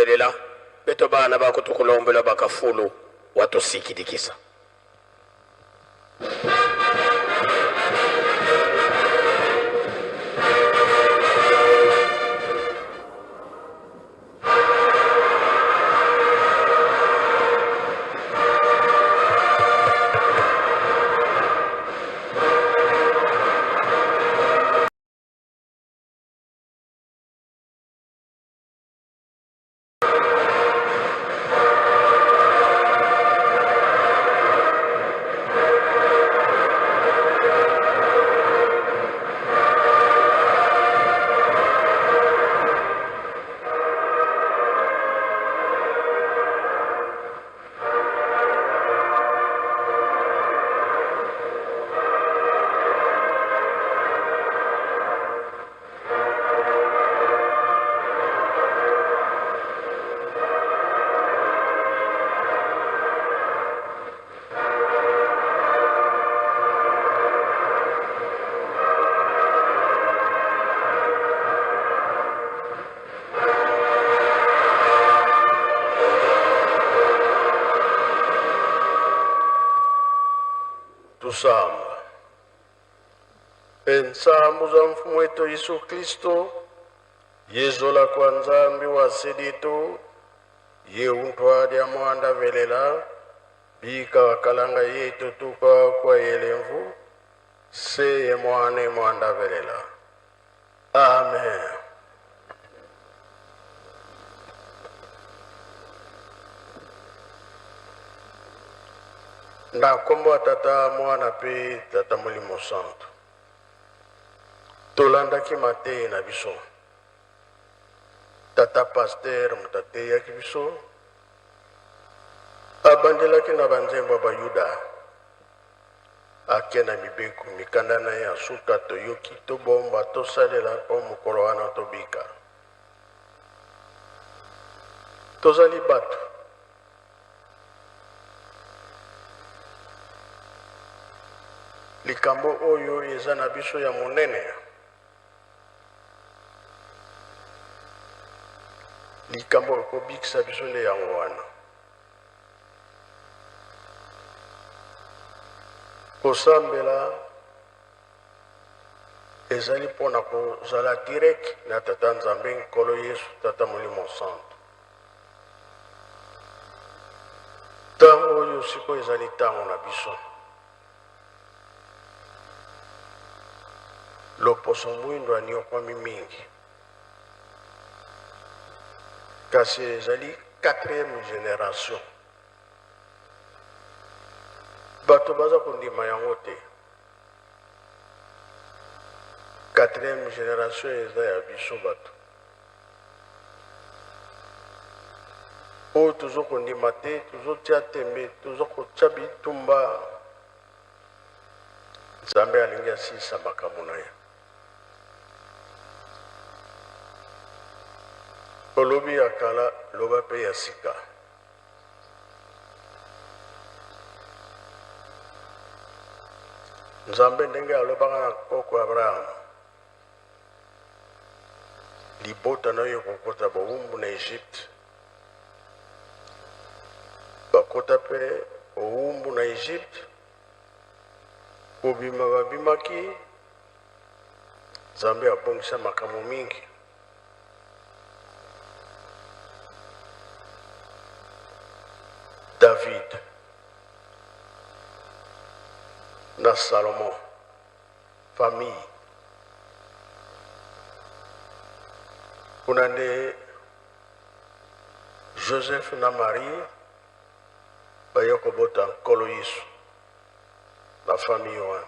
Lela beto bana bakutukulombela bakafulu watusikidikisa. Tusamba. Ensambu za Mfumu wetu Yesu Kristo, yezola kwa Nzambi wa seditu, ye untwa dia mwanda velela, bika wakalanga yetu tuka kwa yelemvu, seye mwane mwanda velela. Amen. Na kombo ya Tata, Mwana pe Tata Molimo Santu. Tolandaki mateyi na biso. Tata Pasteur moto ateyaki biso. Abandelaki na banzembo ya Bayuda. Ake na mibeko, mikanda na ye ya suka toyoki, tobomba, tosalela mpo mokolo wana tobika. Tozali bato. Likambo oyo eza na biso ya monene. Likambo ekobikisa biso nde yango wana. Kosambela ezali mpo na kozala direct na Tata Nzambe, Nkolo Yesu, Tata Molimo Santu. Ntango oyo sikoyo ezali ntango na biso. Loposo mwindo aniokwami mingi, kasi ezali quatrième generation. Bato baza kondima yango te. Quatrième generation eza ya biso bato oyo tozo kondima te, tozotia tembe, tozo kotia bitumba. Nzambe alingi asilisa makambo na ye. Olobi ya kala, loba pe ya sika. Nzambe ndenge alobaka na koko Abraham, libota na yo ekokota bowumbu na Egypte. Bakota pe bowumbu na Egypte, kobima babimaki, Nzambe abongisa makambo mingi. David na Salomon famille kuna nde Joseph na Marie baye kobota Nkolo Yesu na famille wana.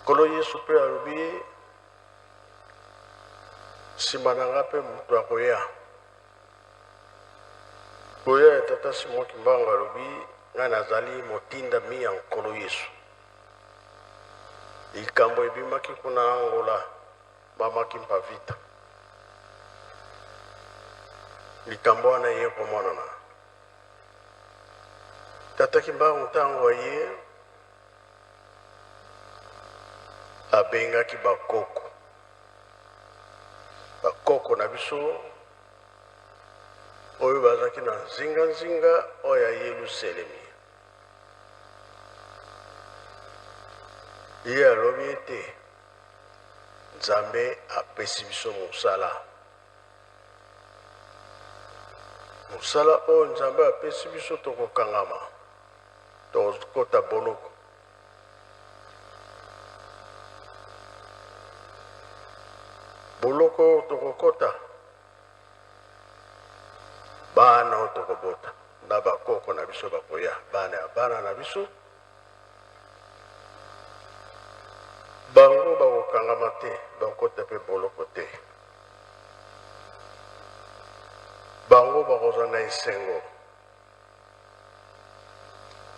Nkolo Yesu mpe alobi nsima na nga mpe moto akoya. Koya ya tata Simon Kimbangu alobi ngai nazali motindami ya Nkolo Yesu. Likambo ebimaki kuna na Angola, mama Kimpa Vita. Likambo wana eye komonana. Tata Kimbangu ntango aye abengaki bakoko. Koko na biso oyo bazalaki na nzinganzinga oyo ya Yelusalemi. Ye alobi ete Nzambe apesi biso mosala. Mosala oyo Nzambe apesi biso, tokokangama, tokokota boloko. Boloko oyo tokokota, bana oyo tokobota na bakoko na biso bakoya, bana ya bana na biso, bango bakokangama te, bakokota mpe boloko te. Bango bakozala na esengo.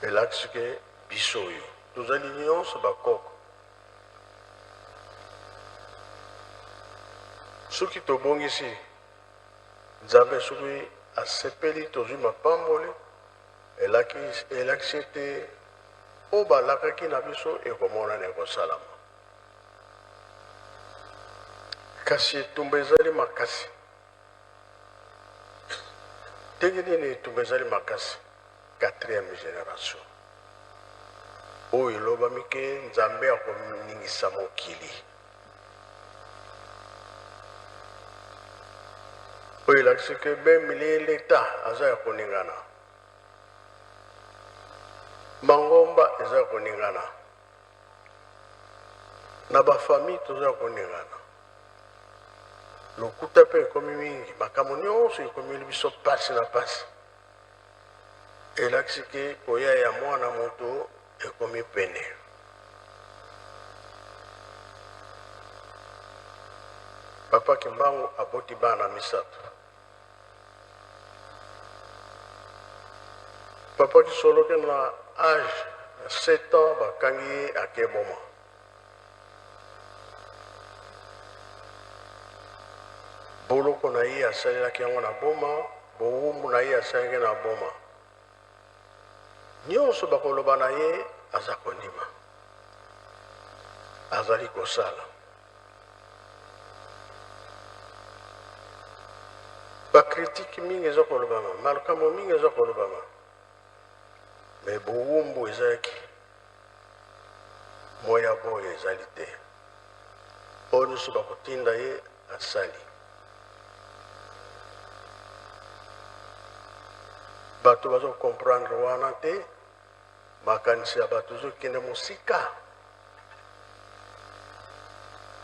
Elakisi ke biso oyo tozali nyonso bakoko. Soki tobongisi Nzambe, soki asepeli, tozwi mapamboli, elakisi ete oyo balakaki na biso ekomonana, ekosalama. Kasi etumba ezali makasi. Ndenge nini etumba ezali makasi? Quatrième generation oyo elobami ke Nzambe akoningisa mokili. Oyo elakisi ke meme l'Etat aza ya koningana, mangomba eza ya koningana, na ba famille toza ya koningana. Lokuta mpe ekomi mingi, makambo nyonso ekomeli biso pasi na pasi. Elakisi ke koya ya mwana moto ekomi pene. Papa Kimbangu aboti bana misato. Papa Kisoloke na age ya 7 ans bakangi ye ake Boma. Boloko na ye asalelaki yango na Boma, bowumbu na ye asalelaki na Boma. Nyonso bakoloba na ye aza kondima, azali kosala. Ba critique mingi eza kolobama, makambo mingi eza kolobama, mais bowumbu ezalaki Moya boye ezali te. Oyo nyonso bakotinda ye asali. Bato bazo comprendre wana te, makanisi ya bato ezokende mosika.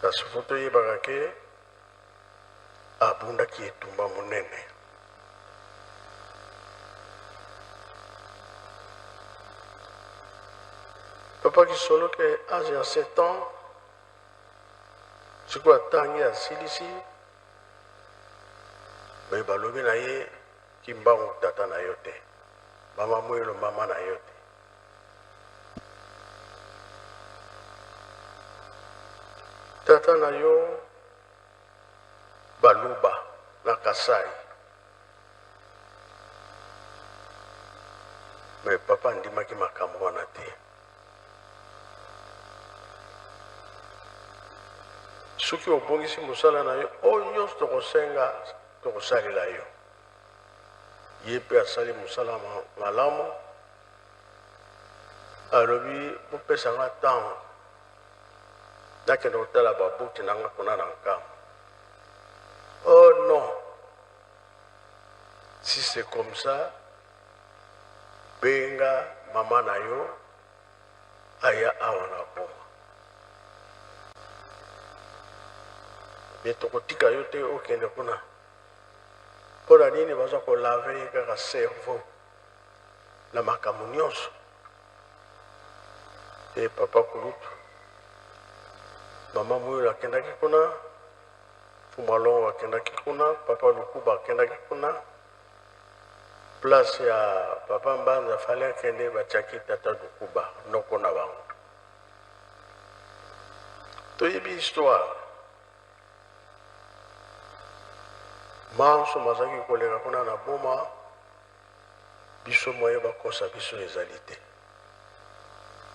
Kasi fo toyebaka ke abundaki etumba monene. Papa Kisoloke age ya 7 ans sikoyo atangi asilisi me balobi na ye Kimbangu tata na yo te, mama Mwelo mama na yo te. Tata na yo Baluba na Kasai. Mais papa andimaki makambo wana te. Soki obongisi mosala na yo, oyo nyonso tokosenga tokosalela yo. Ye mpe asali mosala malamu, alobi bopesa nga ntango nakende kotala baboti na nga kuna na Nkamba. Oh non, si c'est comme ça, benga mama na yo aya awa na Boma. Me tokotika yo te okende kuna. Mpo na nini baza kolave ye kaka cerveau na makambo nyonso? Te papa kulutu, mama Muyulu akendaki kuna, Fuma Longo akendaki kuna, papa Lukuba akendaki kuna. Place ya papa Mbanza fale akende, batiaki tata Lukuba noko na bango. Toyebi histoire. Manso mazalaki koleka kuna na Boma, biso moyen bakosa biso ezali te.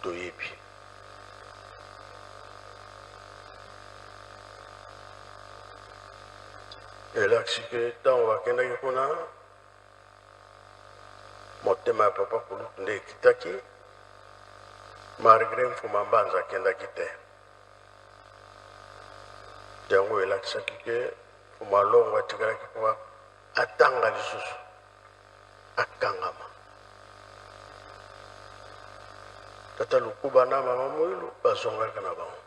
Toyebi. Elakisi ke ntango bakendaki kuna, motema ya papa kulutu nde ekitaki, malgre Mfuma Mbanza akendaki te. Yango elakisaki ke Mfuma Longo atikalaki mpo atanga lisusu, akangama. Tata Lukuba na mama Muilu bazongaka na bango.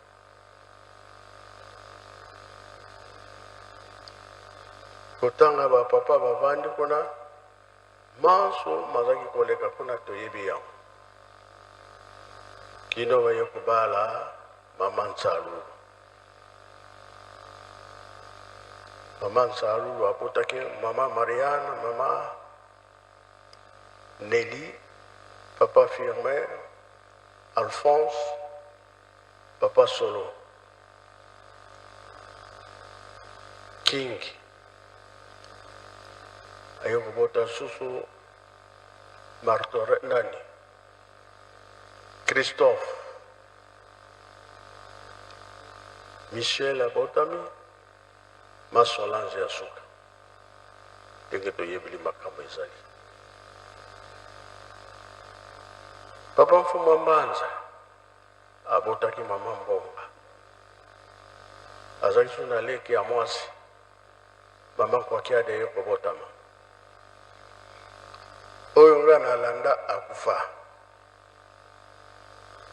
Kotanga ba papa bavandi kuna, manso mazaki koleka kuna toyebi yango. Kino baye kobala mama Nsalulu. Mama Nsalulu abotaki mama Marianne, mama Nelly, papa Firmin, Alphonse, Papa Solo, King aye kobota susu Martore nani Christophe Michel abotami ma Solange ya suka ndenge toyebeli makambo ezali Papa Mfuma Mbanza Abotaki mama Mbonga. Azalaki lisusu na leki ya mwasi, mama Kwakiade aye kobotama. Oyo nga nalanda akufa.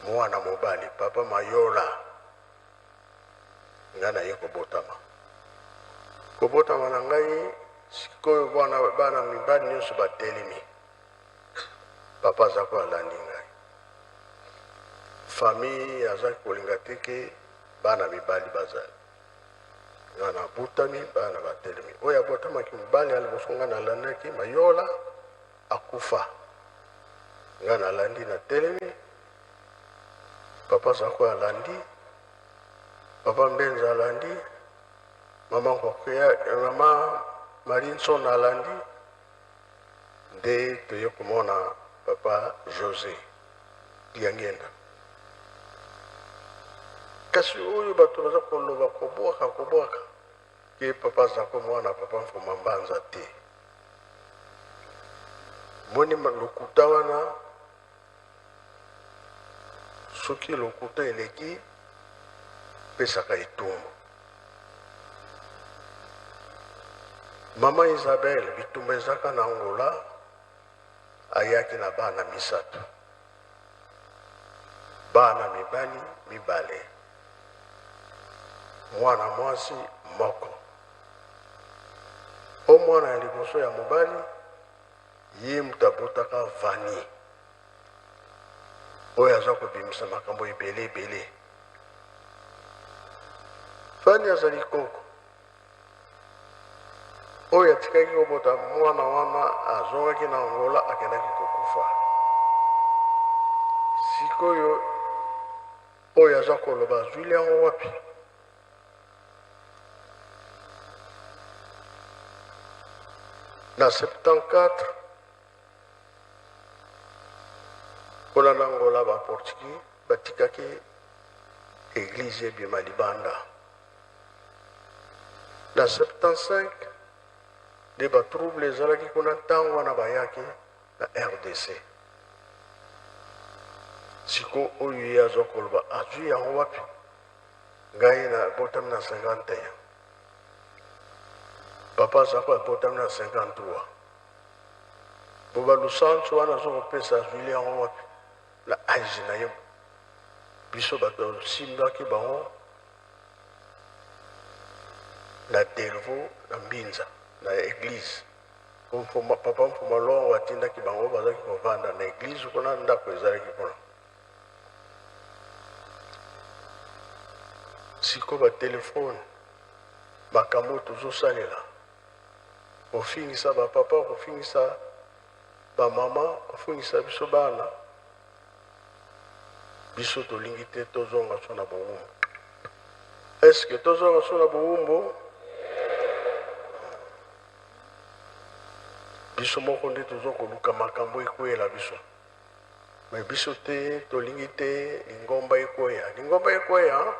Mwana mobali, papa Mayola. Nga naye kobotama. Kobotama na ngai, sikoyo bana, bana mibali nyonso batelemi. Papa Zako alandi ngai. Famille azaki kolinga te ke bana mibali bazali. Nga nabotami, bana batelemi. Oyo abotamaki mobali ya liboso nga nalandaki Mayola akufa. Nga nalandi natelemi. Papa Zako alandi. Papa Mbenza alandi. Mama Nkokia, mama Marie Nsona alandi. Nde toye komona papa Jose Diangienda. Kasi oyo bato baza koloba kobwaka kobwaka ke papa Zako mwana papa Mfuma Mbanza te. Moni lokuta wana, soki lokuta eleki pesaka etumbu. Mama Isabelle bitumba ezaka na Angola ayaki na bana misatu, bana mibali mibale, mwana mwasi moko. O mwana ya liboso ya mobali ye moto abotaka Vani oyo aza kobimisa makambo ebele ebele. Vani azali koko oyo atikaki kobota mwana wana, azongaki na Angola, akendaki kokufa. Sikoyo oyo aza koloba azwili yango wapi? Na 74 kuna na Angola ba Portugais batikaki eglise ebima libanda. Na 75 nde ba trouble ezalaki kuna ntango wana bayaki na RDC. Siko oyo ye azwa koloba azwi yango wapi? Ngai nabotami na 51. Papa Zako abotami na 53. Boba lusansu wana azo kopesa azwili yango wapi? Na age na ye biso bato tosimbaki bango na Delvaux na Mbinza na eglise. Papa Mfuma Longo atindaki bango bazalaki kovanda na eglise kuna, ndako ezalaki kuna. Sikoyo ba telefone makambo oyo tozosalela kofingisa ba papa, kofingisa ba mama, kofingisa biso bana, biso tolingi te tozonga so na bowumbu. Est-ce que tozonga so na bowumbu? Biso moko nde toza koluka makambo ekweyela biso. Mais biso te tolingi te lingomba ekweya. Lingomba ekweya?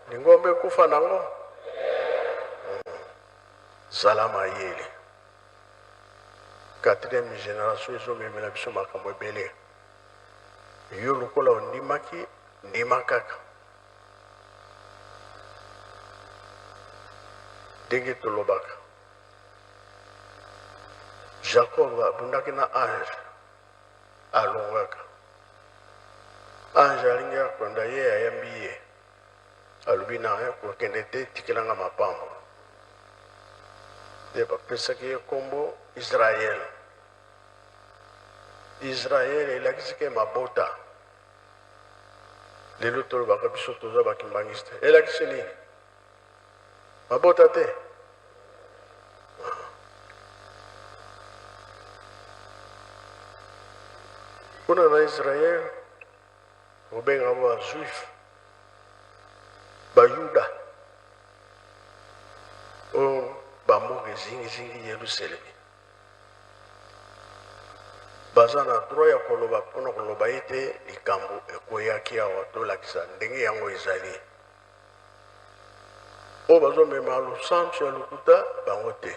Lingomba ekufa nango? Zala mayele. Quatrième génération ezomemela biso makambo ebele. Yo lokola ondimaki, ndima kaka. Ndenge tolobaka. Jacob abundaki na ange, alongaka. Ange alingi akonda ye, ayambi ye. Alobi na ye, kokende te, tikela nga mapambo. Nde bapesaki ye nkombo Israël. Israël elakisi ke mabota. Lelo tolobaka biso toza ba kimbanguiste. Elakisi nini? Mabota te. Kuna na Israël obenga ba juif, ba yuda oyo bamboka ezingizingi Yelusalemi baza na droit ya koloba mpona koloba ete likambo ekweyaki awa, tolakisa ndenge yango ezali. Oyo bazomema losantu ya lokuta bango te.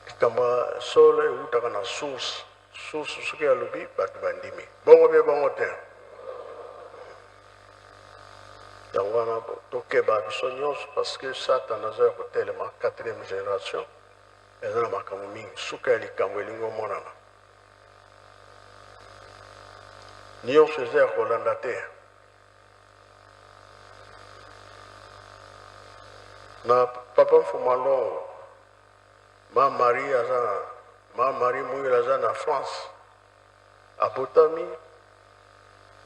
Likambo ya solo ewutaka na source. Source soki alobi bato bandimi, bongo mpe bongo te. Yango wana tokeba biso nyonso, parce que Satan aza ya kotelema. Quatrième génération eza na makambo mingi. Suka ya likambo elingi omonana, nyonso eza ya kolanda te. Na papa Mfuma Longo, ma Marie aza na, ma Marie Muyela aza na France, abotami.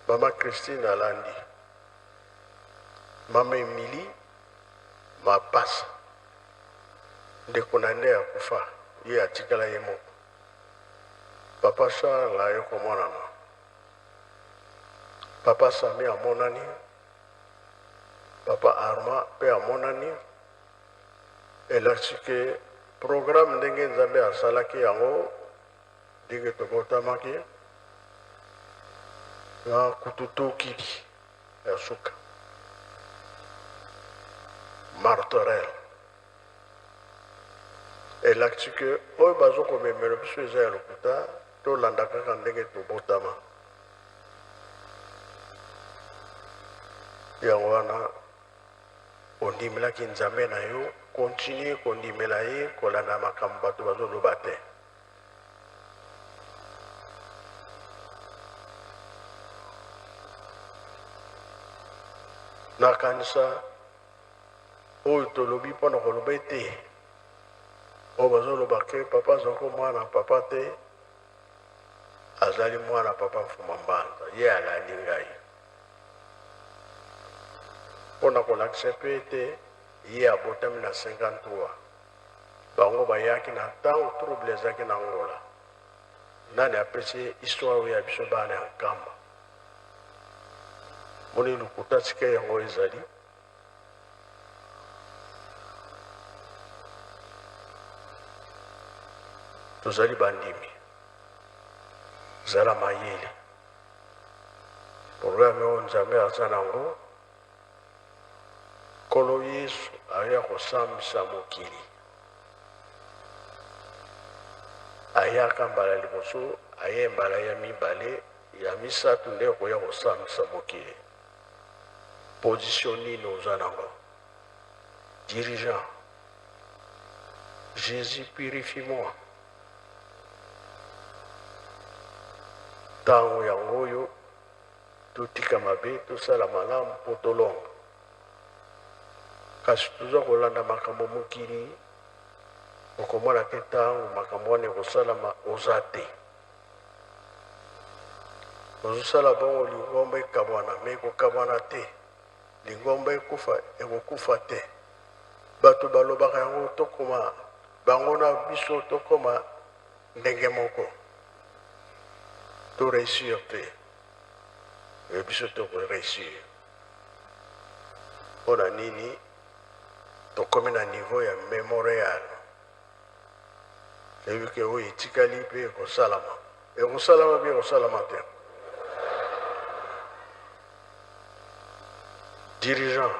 Mama Christine alandi, mama Emilie mapasa, ndeko na nde akufa, ye atikala ye moko. Papa Charles aye komonana, papa Sami amonani, papa Armand pe amonani. Elakisi ke programme ndenge Nzambe asalaki yango, ndenge tobotamaki na kututokili ya suka martorel, elakisi ke oyo bazokomemela biso eza ya lokuta. Tolanda kaka ndenge tobotama. Yango wana ondimelaki Nzambe na yo, continue kondimela ye, kolanda makambo bato bazoloba te. Nakanisa oyo tolobi mpo na koloba ete oyo bazoloba ke papa azalaki mwana papa te, azali mwana papa Mfuma Mbanza, ye alandi ngai mpo na kolakisa mpe ete ye abotami na 53. Bango bayaki na ntango trouble ezalaki na Angola. Nani apesi ye histoire oyo ya biso bana ya Nkamba? Moni lokuta tika yango ezali. Tozali bandimi. Zala mayele. Programme oyo Nzambe aza nango, Nkolo Yesu aya kosambisa mokili. Ayaka mbala liboso, aye mbala ya mibale, ya misato nde akoya kosambisa mokili. Position nini oza nango? Dirigeant, Jésus purifie-moi. Ntango yango oyo totika mabe, tosala malamu mpo tolonga. Kasi toza kolanda makambo mokili, okomona te ntango makambo wana ekosalama oza te. Ozosala bongo lingomba ekabwana, me ekokabwana te. Lingomba ekufa, ekokufa te. Bato balobaka yango, tokoma bango na biso tokoma ndenge moko, to réussir te, me biso toko réussir. Mpo na nini tokomi na niveau ya memorial? Toyebi ke oyo etikali mpe ekosalama, ekosalama mpe ekosalama te. Dirigeant.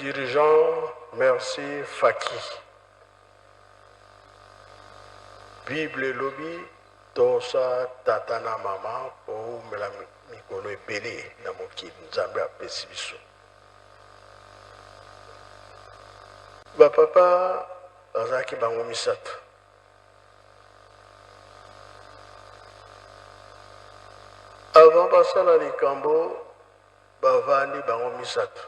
dirigeants, merci Faki. Bible elobi tosa tata na mama po oumela mikolo ebele na mokili Nzambe apesi biso. Ba papa bazalaki bango misato. Avant basala likambo bavandi bango misato.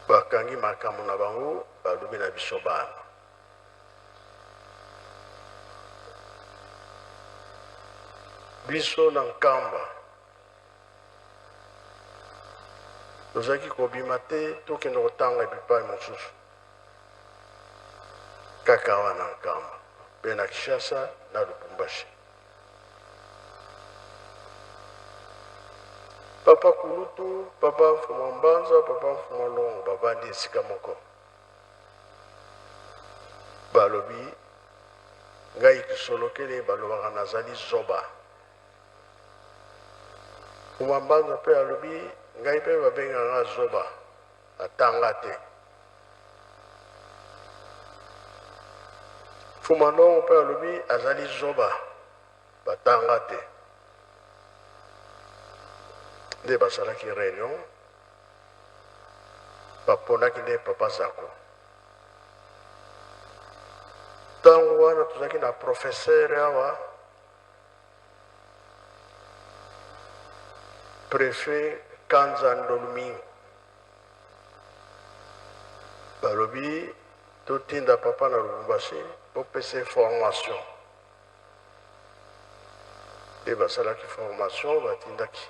Bakangi makambo na bango balobi na biso bana. Biso na Nkamba tozalaki kobima te tokende kotanga bipai mosusu kaka awa na Nkamba mpe na Kinshasa na Lubumbashi. Papa Kulutu, Papa Mfumua Mbanza, Papa Mfumua Longo bavandi esika moko. Balobi ngai kisolokele balobaka nazali zoba. Mfumua Mbanza pe alobi ngai pe babengaka nga zoba natanga te. Mfumua Longo pe alobi azali zoba batanga te. Nde basalaki reunion baponaki nde Papa Zako. Ntango wana tozalaki na professeur awa prefet Kanza Ndolumingu, balobi totinda papa na Lubumbashi bopesa ye formation. Nde basalaki formation, batindaki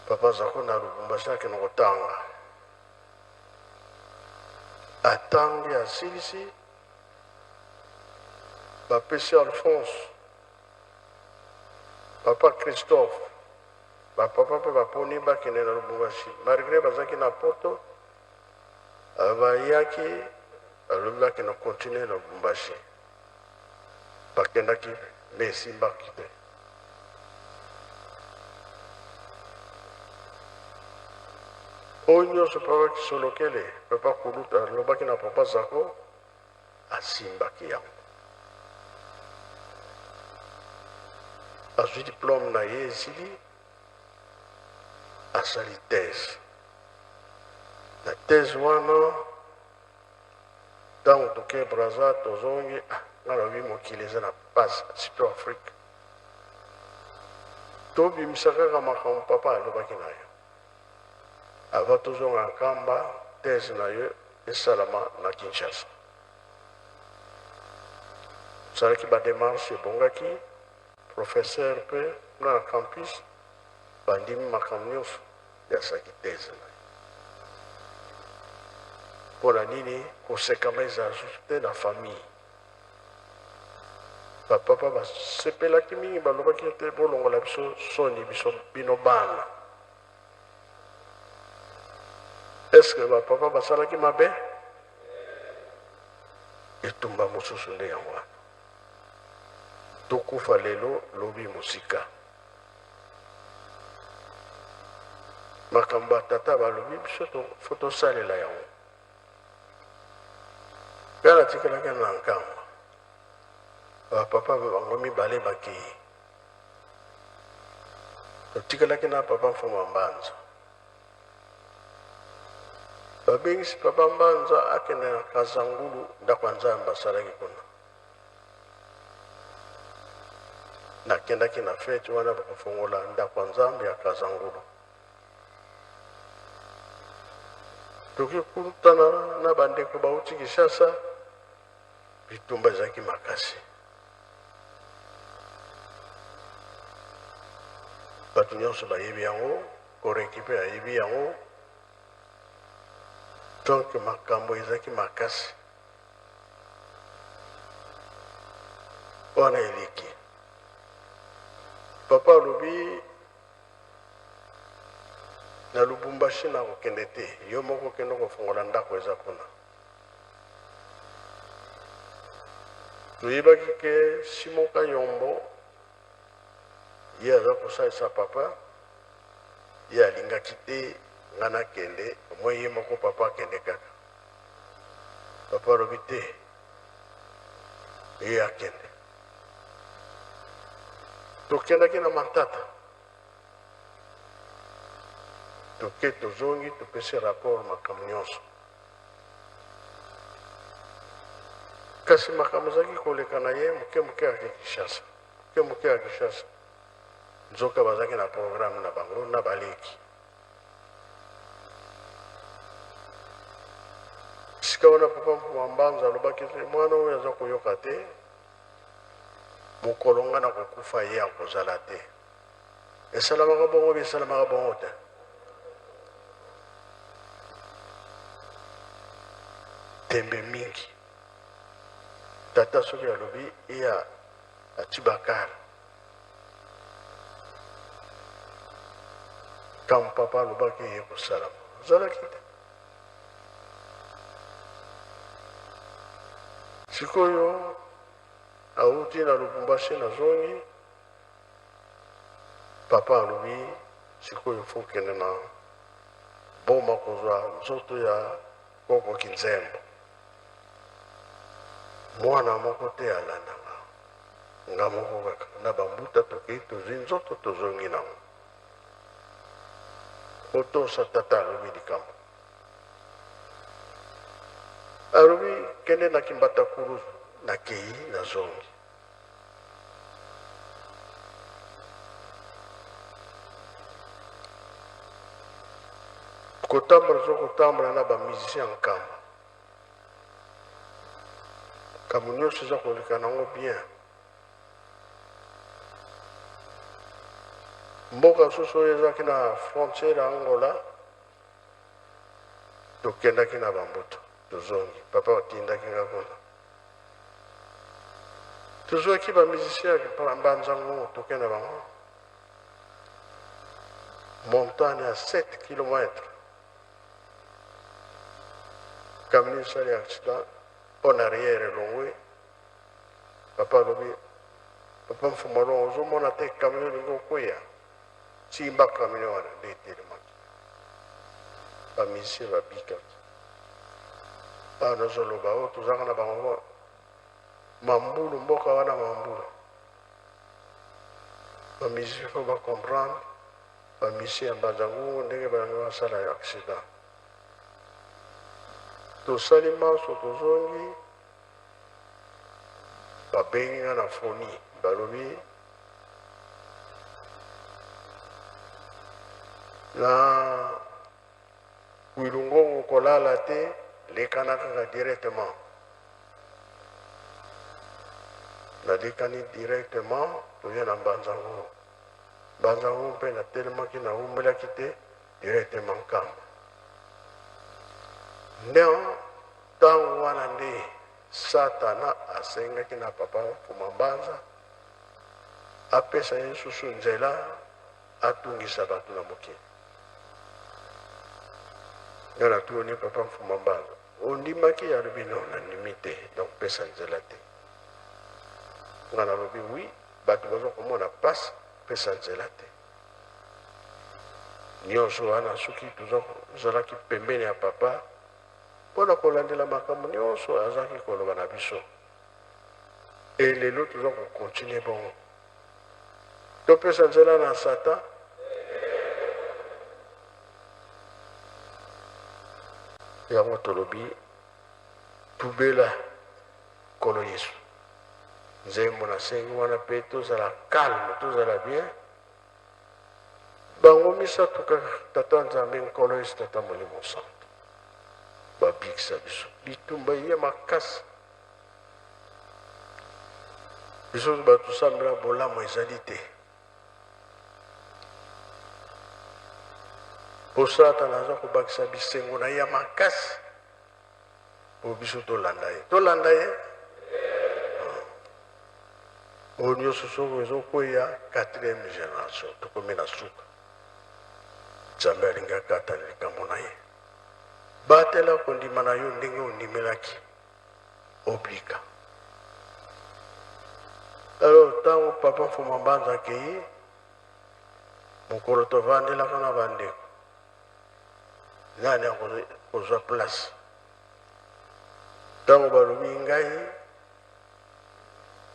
papa Zako na Lubumbashi akende kotanga. Atangi asilisi, bapesi Alphonse, papa Christophe, ba papa pe baponi bakende na Lubumbashi malgre bazalaki na poto, bayaki balobi bakende continuer na Lubumbashi. Bakendaki mais esimbaki te. Oyo nyonso papa Kisolokele, papa Kulutu alobaki na papa Zako, asimbaki yango. Azwi diplome na ye esili, asali thèse. Na thèse wana Tango toke Brazza tozongi ah nga nalobi mokili eza na pasi surtout Afrique. Tobimisa kaka makambo papa alobaki na yo. Avant tozonga Nkamba thèse na yo esalama na Kinshasa. Tosalaki ba demarches ebongaki, professeur pe kuna na campus bandimi makambo nionso. Ye asalaki thèse na ye. Mpo na nini kosekama ezala lisusu te na famille? Ba papa basepelaki mingi, balobaki ete bolongola biso soni biso bino bana. Est-ce que ba papa basalaki mabe? Etumba mosusu nde yango wana. Tokufa lelo, lobi mosika. Makambo ba tata balobi biso faut tosalela yango. Nga natikalaki na Nkamba, ba papa bango mibale bakeyi, totikalaki na papa Mfuma Mbanza. Babengisi papa Mbanza akende na Kazangulu, ndako ya Nzambe asalaki kuna. Nakendaki na feti wana bakofongola ndako ya Nzambe ya Kazangulu. Toki kutana na bandeko bauti Kinshasa, bitumba ezalaki makasi. Bato nyonso bayebi yango, Koreki mpe ayebi yango. Donc makambo ezalaki makasi. Wana eleki. Papa alobi na Lubumbashi nakokende te, yo moko kende kofongola ndako eza kuna. Toyebaki ke Simon Kayombo ye aza kosalisa papa. Ye alingaki te nga nakende, omoi ye moko papa akende kaka. Papa alobi te, ye akende. Tokendaki na Matata, toke tozongi, topesi rapport makambo nyonso. Kasi makambo ezalaki koleka na ye moke moke ake Kinshasa, moke moke ya Kinshasa. Nzoka bazalaki na programme na bango na baleki. Sika wana papa Mfuma Mbanza alobaki te mwana oyo aza koyoka te, mokolo nga nakokufa ye akozala te. Esalamaka bongo bi esalamaka bongo te. Tembe mingi. Tata soki alobi iya ati bakara. Ntango papa alobaki eye kosalama, azalaki te. Sikoyo awuti na Lubumbashi nazongi, papa alobi sikoyo fo okende na Boma kozwa nzoto ya koko Kinzembo. Mwana moko te alanda nga, nga moko kaka na bambuta tokei tozwi nzoto tozongi nango. Kotosa tata alobi likambo. Alobi kende na Kimbata Kuruzu, nakei nazongi. Kotambola tozo kotambola na ba musiciens ya Nkamba. Makambo nyonso eza koleka nango bien. Mboka mosusu oyo ezalaki na frontière ya Angola, tokendaki na bambutu, tozongi. Papa atindaki nga kuna. Tozwaki ba musiciens ya Mbanza Ngungu, tokenda na bango montagne ya 7 kilomètres. Camion esali accident, en arrière elongwe. Papa alobi, papa Mfuma Longo, ozomona te camion elingi okweya? Simba camion wana nde etelemaki. Ba musiciens babikaki. Awa nazoloba oyo tozalaka na bango mambulu, mboka wana mambulu. Ba musiciens faut ba comprendre ba musiciens ya Mbanza Ngungu ndenge balingi basala accident. Tosali manso tozongi, babengi nga na foni, balobi na Kwilu-Ngongo kolala te, lekana kaka directement. Nalekani directement toye na Mbanza-Ngungu. Mbanza-Ngungu mpe natelemaki, nawumelaki te, directement Nkamba. Nde ntango wana nde Satana asengaki na papa Mfuma Mbanza apesa ye lisusu nzela atungisa bato na mokili. Nga natuni papa Mfuma Mbanza, ondimaki? Alobi non, nandimi te, donc pesa nzela te. Nga nalobi oui, bato baza komona pasi, pesa nzela te. Nyonso wana soki tozalaki pembeni ya papa mpo na kolandela makambo nyonso azalaki koloba na biso. E lelo toza kokontinue bongo. Topesa nzela na Satan. Yango tolobi tubela Nkolo Yesu. Nzembo nasengi wana mpe tozala calme, tozala bien. Bango misato kaka, Tata Nzambe, Nkolo Yesu, Tata Molimo Santo, babikisa biso. Bitumba eye makasi. Biso bato tosambela bolamu ezali te. Mpo Satana aza kobakisa bisengo na ye ya makasi mpo biso tolanda ye. Tolanda ye oyo nyonso soko ezokweya quatrième génération, tokomi na suka. Nzambe alingi akata likambo na ye. Batela kondima na yo ndenge ondimelaki obika. Alors ntango papa Mfuma Mbanza akei, Mokolo tovandelaka na bandeko, nani akozwa place? Ntango balobi ngai,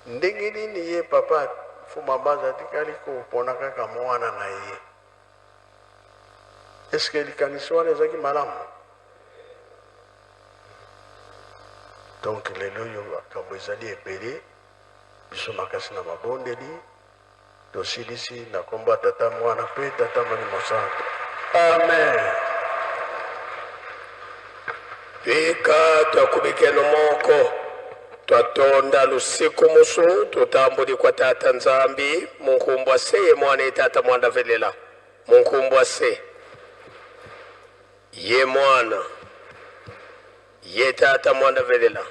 ndenge nini ye papa Mfuma Mbanza atikali kopona kaka mwana na ye? Est-ce likanisi wana ezalaki malamu? Donc lelo oyo makambo ezali ebele, biso makasi na mabondeli. Tosilisi na kombo ya Tata, Mwana mpe Tata Molimo Santu. Amen. Bika twakubikeno moko twatonda lusiku musu tutambuli kwa Tata Nzambi munkumbwa se ye Mwana ye Tata Mwanda velela munkumbwa se ye Mwana ye Tata Mwanda velela.